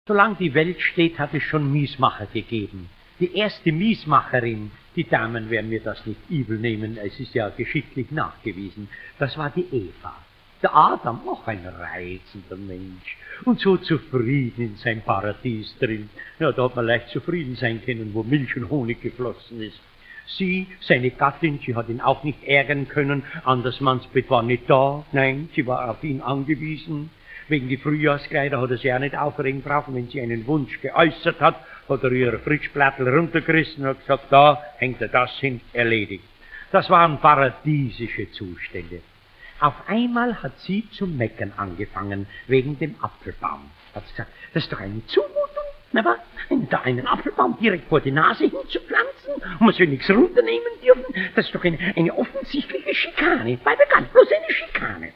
Solange die Welt steht, hat es schon Miesmacher gegeben. Die erste Miesmacherin, die Damen werden mir das nicht übel nehmen, es ist ja geschichtlich nachgewiesen, das war die Eva. Der Adam, auch ein reizender Mensch und so zufrieden in sein Paradies drin. Ja, da hat man leicht zufrieden sein können, wo Milch und Honig geflossen ist. Sie, seine Gattin, sie hat ihn auch nicht ärgern können, anders Mannsbett war nicht da, nein, sie war auf ihn angewiesen. Wegen die Frühjahrskleider hat er sich auch nicht aufregen brauchen, wenn sie einen Wunsch geäußert hat, hat er ihr Fritschplattel runtergerissen und hat gesagt, da hängt er das hin, erledigt. Das waren paradiesische Zustände. Auf einmal hat sie zu meckern angefangen, wegen dem Apfelbaum. Hat sie gesagt, das ist doch eine Zumutung, na was? Da einen Apfelbaum direkt vor die Nase hinzupflanzen und man soll nichts runternehmen dürfen, das ist doch eine offensichtliche Schikane. Bei bekannt, bloß eine Schikane.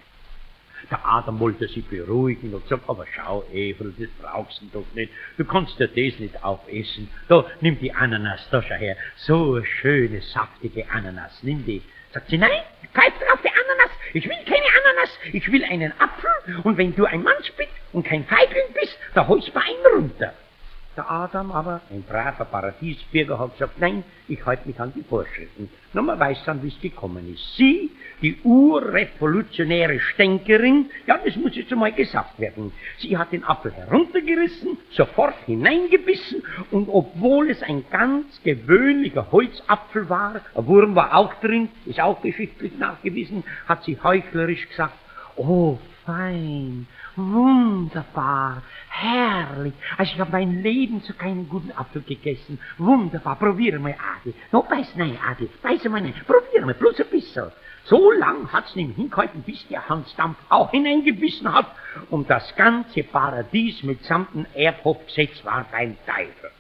Der Adam wollte sie beruhigen und sagt, aber schau, Eva, das brauchst du doch nicht. Du kannst dir das nicht aufessen. Da, nimm die Ananas, da schau her. So eine schöne, saftige Ananas, nimm die. Sagt sie, nein, pfeif drauf die Ananas. Ich will keine Ananas, ich will einen Apfel. Und wenn du ein Mannsbitt und kein Feigling bist, da holst du mir einen runter. Der Adam aber, ein braver Paradiesbürger, hat gesagt, nein, ich halte mich an die Vorschriften. Na, man weiß dann, wie's gekommen ist. Sie, die urrevolutionäre Stänkerin, ja, das muss jetzt einmal gesagt werden. Sie hat den Apfel heruntergerissen, sofort hineingebissen und obwohl es ein ganz gewöhnlicher Holzapfel war, ein Wurm war auch drin, ist auch geschichtlich nachgewiesen, hat sie heuchlerisch gesagt, oh, fein, wunderbar, herrlich. Also ich habe mein Leben zu keinem guten Apfel gegessen. Wunderbar, probiere mal, Adi. No, beiß nein, Adi, beiß mal nein, probiere mal, bloß ein bisschen. So lang hat's nicht hingehalten, bis der Hans Dampf auch hineingebissen hat und das ganze Paradies mitsamt dem Erbhofgesetz war beim Teufel.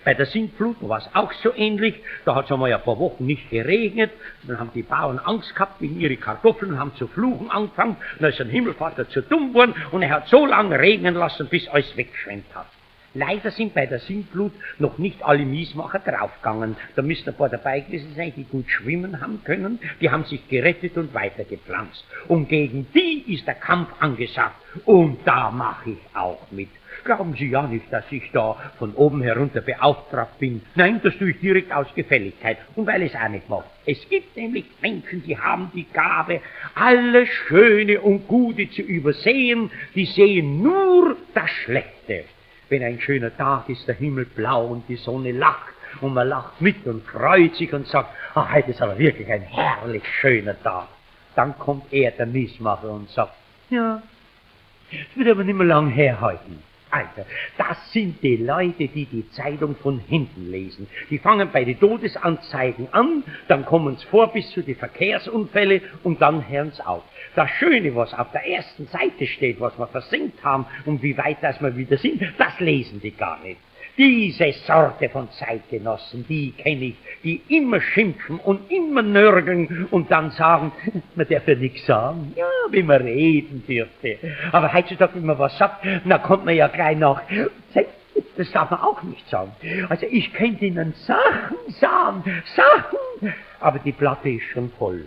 Bei der Sintflut war es auch so ähnlich. Da hat es einmal ein paar Wochen nicht geregnet. Dann haben die Bauern Angst gehabt wegen ihre Kartoffeln, haben zu fluchen angefangen. Dann ist ein Himmelvater zu dumm geworden und er hat so lange regnen lassen, bis alles weggeschwemmt hat. Leider sind bei der Sintflut noch nicht alle Miesmacher draufgegangen. Da müssen ein paar dabei gewesen sein, die gut schwimmen haben können. Die haben sich gerettet und weitergepflanzt. Und gegen die ist der Kampf angesagt. Und da mache ich auch mit. Glauben Sie ja nicht, dass ich da von oben herunter beauftragt bin. Nein, das tue ich direkt aus Gefälligkeit und weil ich es auch nicht mag. Es gibt nämlich Menschen, die haben die Gabe, alles Schöne und Gute zu übersehen. Die sehen nur das Schlechte. Wenn ein schöner Tag ist, der Himmel blau und die Sonne lacht und man lacht mit und freut sich und sagt, ah, heute ist aber wirklich ein herrlich schöner Tag. Dann kommt er, der Miesmacher, und sagt, ja, es wird aber nicht mehr lang herhalten. Alter, das sind die Leute, die die Zeitung von hinten lesen. Die fangen bei den Todesanzeigen an, dann kommen's vor bis zu den Verkehrsunfälle und dann hören's auf. Das Schöne, was auf der ersten Seite steht, was wir versenkt haben und wie weit das wir wieder sind, das lesen die gar nicht. Diese Sorte von Zeitgenossen, die kenne ich, die immer schimpfen und immer nörgeln und dann sagen, man darf ja nichts sagen, ja, wie man reden dürfte. Aber heutzutage, wenn man was sagt, na kommt man ja gleich nach, das darf man auch nicht sagen. Also ich könnte Ihnen Sachen sagen, Sachen, aber die Platte ist schon voll.